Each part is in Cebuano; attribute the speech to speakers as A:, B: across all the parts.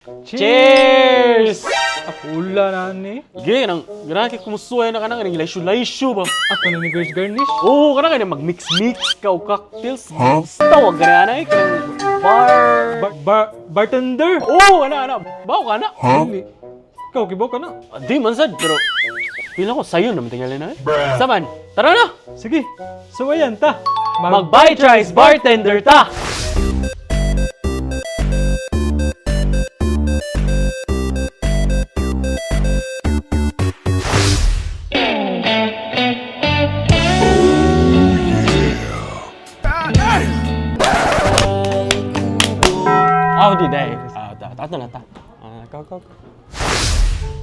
A: Cheers!
B: Apula na ni.
A: Gay, nang ganahan kay kumusuway na ka na, kanang laisyo-laisyo ba?
B: Ako na ni Grace Garnish.
A: Oo, kana kaya mag-mix-mix ka o cocktails. Basta, wag ganahan ay, kanang bar.
B: Bartender!
A: Oo, ana, ana. Bawo ka na.
B: Dili. Ikaw, kibaw ka na.
A: Ah, di man sad, pero pila ko sayo naman tingali na eh. Saman, tara na!
B: Sige, so ayan ta.
A: Mag-buy tries bartender ta! Ah, di day. Ah, ta, ta, ta, ta. Ah, go, go, go.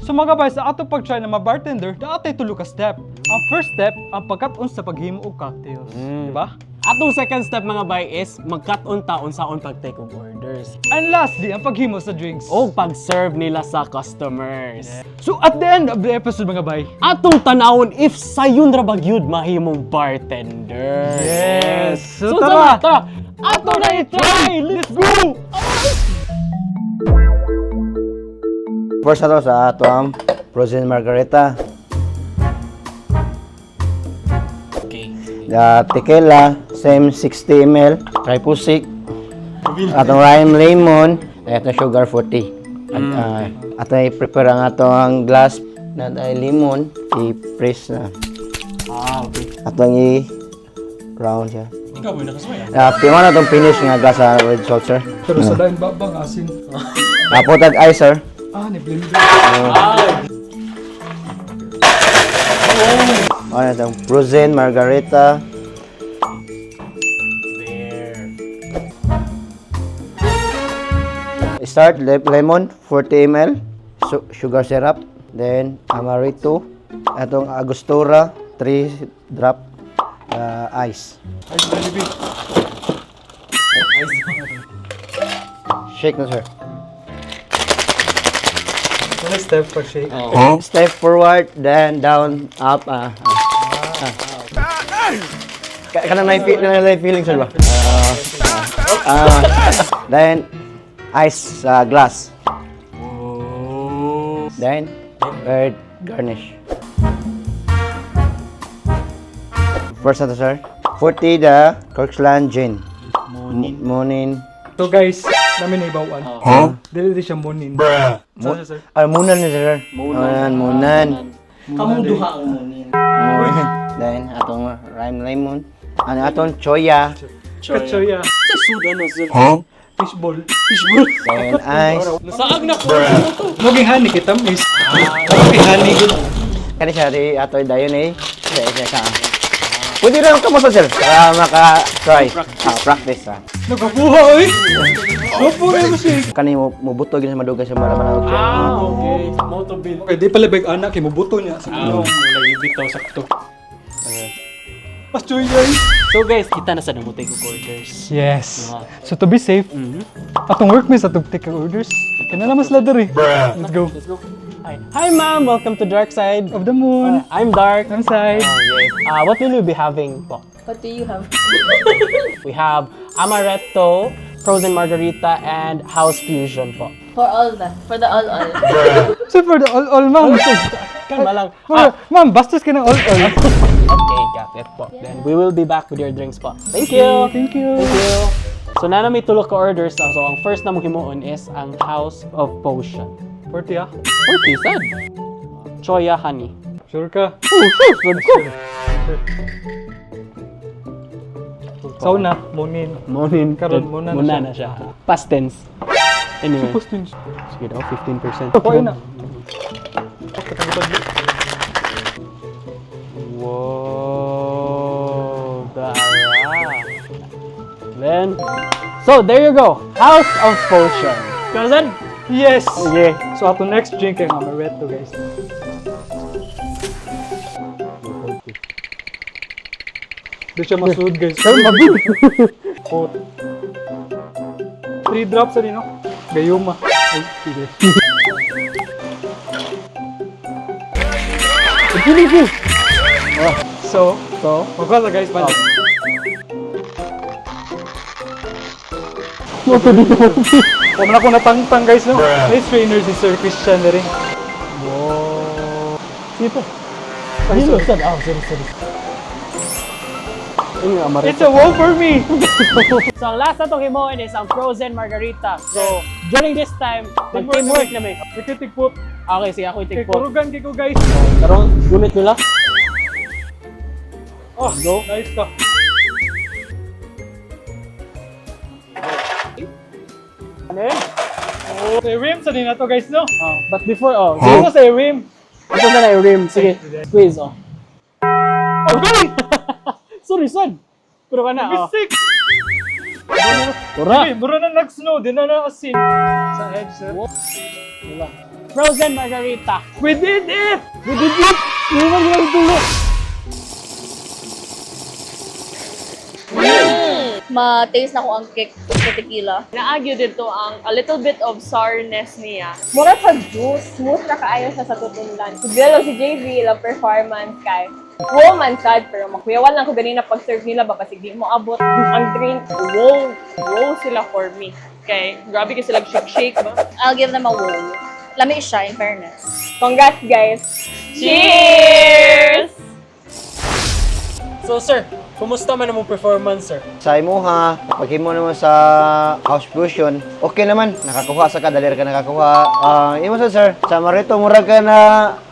B: So mga bay, sa ato pag-try na ma-bartender, daatay tulo ka step. Ang first step, ang pagkat-on sa paghimo og cocktails. Di ba?
A: Atong second step, mga bay, is mag-cut-on taon sa on pag-take of orders.
B: And lastly, ang paghimo sa drinks.
A: O pag-serve nila sa customers.
B: So at the end of the episode, mga bay,
A: Atong tanawon if sayon ra ba gyud mahimong bartender.
B: Yes.
A: So,
B: So, tara.
A: tara, tara. Ato na i-try. Let's go.
C: First na to sa ato ang frozen margarita.
A: Okay.
C: The tequila, same 60 ml, triple sec. Atong lime lemon, atong sugar 40. At, ato i-prepare ang ato ang glass na ay lemon, i-press na.
A: Ah, okay.
C: Atong i-round siya.
A: Ikaw ba nakasuway?
C: Pima na itong finish nga glass sa red salt, sir.
B: Pero sa lain ba bang asin?
C: Tapos tag ice, sir.
B: Ah, ni blender.
C: Ano itong frozen margarita.
A: There.
C: Start lemon 40 ml, sugar syrup, then amaretto, atong Angostura 3 drop, ice.
B: Ay, Jollibee.
C: Shake na, sir.
B: Ano step pag shake?
C: Step forward, then down, up. Kanang na feeling, sir ba? Then ice sa glass. Then bird garnish. First na to, sir. 40 the Kirkland gin. Munin. Munin.
B: So guys, namin na ibawan. Huh? Dili di siya munin. Bruh. Sir, sir.
C: Ah, munan ni sir. Munan, munan.
D: Kamong duha ang munin.
C: Munin. Then atong lime lemon. Ano atong choya.
B: Katsoya.
A: Sa suda na sir.
B: Fishball.
C: Then ice.
A: Nasaag na ko.
B: Muging honey kita miss. Muging honey good.
C: Kani siya di atoy dayon eh. Siya siya ka. Pwede rin kamo sa sir para maka-try. Ah, practice ah.
B: Nagabuha oy. Gabuha mo siya.
C: Kani mo mubuto gid sa madugay sa mara manawag siya.
A: Ah, okay. Motobil.
B: Okay, di pala bag anak kay mubuto niya sa ah, lagi bitaw sakto. Pas choy.
A: So guys, kita na sa namo take of orders.
B: Yes. So to be safe, atong workmates atong take orders. Kana naman sila diri. Let's go.
A: Let's go. Hi. Hi, ma'am. Welcome to Dark Side.
B: Of the moon.
A: I'm Dark.
B: I'm side.
A: Oh, yes. What will you be having po?
D: What do you have?
A: We have amaretto, frozen margarita, and house fusion po.
D: For all the, for the all all.
B: So for the all all, ma'am.
A: Kalma lang.
B: Ma'am, ma'am, bastos ka ng all all.
A: Okay, got it po. Then we will be back with your drinks po. Thank you!
B: Thank you.
A: Thank you! So na may tulo ka orders. So ang first na mong himuon is ang House of Potion.
B: 40 ah.
A: 40 sad. Choya honey.
B: Sure ka?
A: Oh, sure, sad ko.
B: Sauna, munin.
A: Munin.
B: Karon, muna na
A: Muna
B: siya.
A: na siya. Past tense. Anyway.
B: Supposed to.
A: Sige daw, 15%.
B: Okay na.
A: Whoa, Dara. Then, so there you go. House of Potion. Cousin?
B: Yes!
A: Okay.
B: So ato next drink ang amaretto, guys. Di siya masud, guys. Pero mabig! Hot. 3 drops ano, no? Gayuma. Ay, sige. So, magkasa guys, balik. Huwag na ako natangtang, guys, no? May trainer si Sir Christian na rin.
A: Wow. Sige pa. Ay, sorry. Oh, sorry, sorry. Ayun, amaretto.
B: It's a wow for me!
A: So, ang last na itong himuin is ang frozen margarita. So, during this time, mag-teamwork na may.
B: Nagtitigpop.
A: Okay, sige, ako
B: Kay
A: itigpop.
B: kurugan kay ko, guys.
A: Karon, gunit nila.
B: Oh,
A: Go.
B: nice ka.
A: Ano yun?
B: Oh, sa rim sa din na to, guys, no?
A: Oh, but before, oh,
B: Sige ko sa rim.
A: ito na na yung rim. Sige, squeeze, oh.
B: Okay!
A: Sorry, son. Pero ka na, oh.
B: Mistake!
A: Ura.
B: Sige, mura na nag-snow, di na na asin. Sa edge, sir.
A: Wala. Frozen margarita.
B: We did it!
A: We did it! Hindi man yung tulo.
D: Ma-taste na ko ang kick sa tequila.
E: Naagyo dito ang a little bit of sourness niya.
F: Mura sa juice, smooth na kaayo siya sa tutunlan. Si Bill o si JV, ilang performance kay wow man sad, pero makuyawan lang ko ganina pag-serve nila, ba basig di mo abot ang drink.
E: Wow! Wow sila for me. Kay, grabe kasi sila shake-shake ba?
D: I'll give them a wow. Lami siya, in fairness.
F: Congrats, guys!
E: Cheers!
A: So, sir, kumusta man ang performance, sir?
C: Sa imuha, paghimo naman sa house fusion, okay naman, nakakuha sa ka, dali ra ka nakakuha. Ah, imo sa sir, sa Marito mura ka na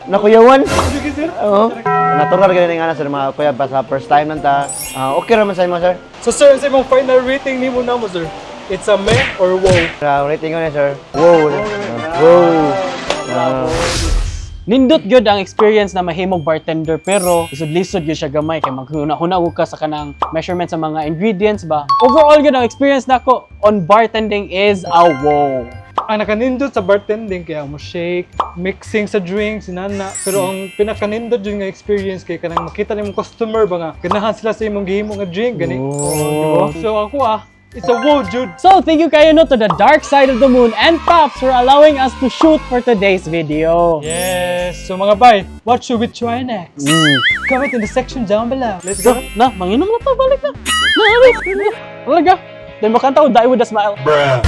C: nakuyawan.
B: Sige, sir.
C: Oo. Natural ganun nga na sir, mga kuya pa sa first time lang ta. Ah, okay raman sa imo, sir.
B: So, sir, sa imong final rating nimo na mo, sir? It's a meh or wow?
C: Rating ko na, sir. Wow. Wow. Ah.
A: Nindot gyud ang experience na mahimong bartender, pero lisod-lisod gyud siya gamay kay maghuna-huna ka sa kanang measurement sa mga ingredients ba. Overall gyud ang experience nako on bartending is a wow.
B: Ang nakanindot sa bartending kaya mo shake, mixing sa drinks, inana. Pero ang pinakanindot yun nga experience kay kanang makita nimong customer ba nga ganahan sila sa imong gihimo nga drink gani. Oh, di ba? So ako ah, it's a wow, dude.
A: So, thank you kayo no to the Dark Side of the Moon and Pops for allowing us to shoot for today's video.
B: Yes. So mga bay, what should we try next? Comment in the section down below. Let's
A: So,
B: go.
A: na, manginom na to, balik na. Na, na, na. Talaga. Then makanta ko, die with a smile.
G: Bruh.